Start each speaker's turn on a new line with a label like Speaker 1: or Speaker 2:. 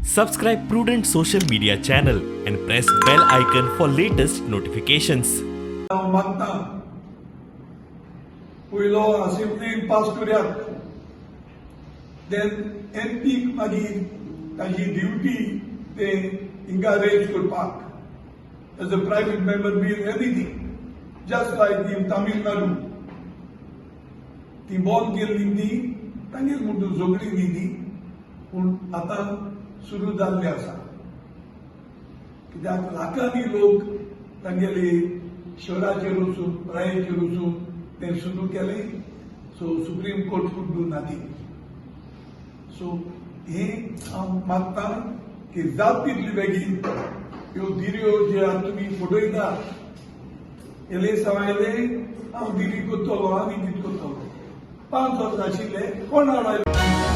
Speaker 1: Subscribe Prudent Social Media channel and press bell icon for latest notifications.
Speaker 2: हांव मागता, पयलो असेंब्लीन pass करयात, देन एमपीक मागीर ताजी ड्युटी ते हिंगा रेज करपाक as a private member bill, anything, just like in Tamil Nadu. ती बंद केल्ली ती तांगेर म्हणून झगडी न्ही ती, पूण आतां सुरू जाल्ली आसा, कित्याक लाखांनी लोक तांगेले शहराचेर वचून, प्रायेचेर वचून तें सुरू केलें. So Supreme Court could do nothing. So हें हांव मागता की जात तितली बेगीन ह्यो धिरयो जे आतां तुमी फटयता, एलेसांव आयले, हांव धिरी करतलो आनी कितें करतलो. 5 वर्सां आशिल्ले, कोण आड आयलो?